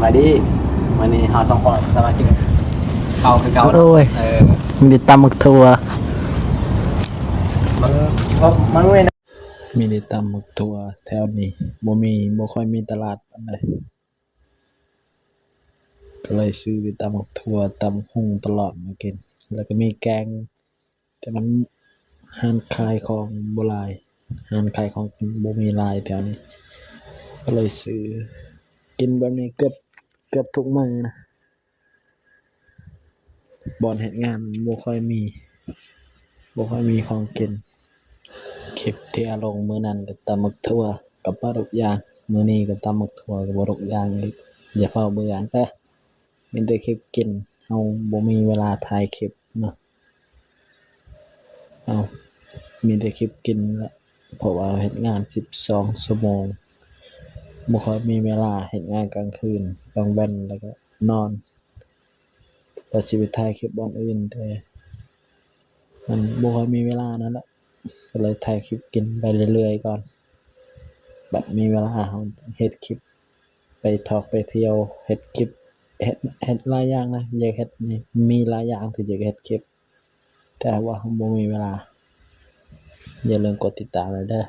ສະບາຍດີ ມື້ນີ້ເຮົາສອງຄົນສາມາດກິນເຂົ້າຄືເກົ່າເນາະ. ໂອ້ຍ ເອີ ມີແຕ່ຕຳໝາກຖົ່ວ ມັນ ມັນມີ ມີແຕ່ຕຳໝາກຖົ່ວ ແຖວນີ້ບໍ່ມີ ບໍ່ຄ່ອຍມີຕະຫຼາດປານໃດ ກໍເລີຍຊື້ແຕ່ຕຳໝາກຖົ່ວ ຕຳຫຸ່ງຕະຫຼອດມາກິນ ແລ້ວກໍມີແກງ ແຕ່ມັນຮ້ານຂາຍຂອງບໍ່ຫຼາຍ ຮ້ານຂາຍຂອງກິນບໍ່ມີຫຼາຍແຖວນີ້ ກໍເລີຍຊື້ກິນແບບນີ້ເກືອບ ເກືອບທຸກມື້ນະ. ບ່ອນເຮັດງານບໍ່ຄ່ອຍມີ ບໍ່ຄ່ອຍມີຂອງກິນ. ຄລິບທີ່ເອົາລົງມື້ນັ້ນກໍຕຳໝາກຖົ່ວກັບປາດຸກຍ່າງ ມື້ນີ້ກໍຕຳໝາກຖົ່ວກັບປາດຸກຍ່າງອີກ. ຢ່າເຝົ້າເບື່ອເດີ ມີແຕ່ຄລິບກິນ ເຮົາບໍ່ມີເວລາຖ່າຍຄລິບເນາະ. ເອົາ ມີແຕ່ຄລິບກິນແຫຼະ ເພາະວ່າເຮັດງານສິບສອງຊົ່ວໂມງ ບໍ່ຄ່ອຍມີເວລາເຮັດງານກາງຄືນ ກາງແວ່ນ ແລ້ວກໍນອນ ແລ້ວຊິໄປຖ່າຍຄລິບບ່ອນອື່ນ ແຕ່ມັນບໍ່ຄ່ອຍມີເວລານັ້ນແຫຼະ ກໍເລີຍຖ່າຍຄລິບກິນໄປເລື້ອຍໆກ່ອນ ບັດມີເວລາເຮົາເຮັດຄລິບ ໄປທອກໄປທ່ຽວ ເຮັດຄລິບ ເຮັດ ເຮັດຫຼາຍຢ່າງນະ ຢາກເຮັດນີ້ ມີຫຼາຍຢ່າງທີ່ຢາກເຮັດຄລິບ ແຕ່ວ່າເຮົາບໍ່ມີເວລາ. ຢ່າລືມກົດຕິດຕາມເດີ.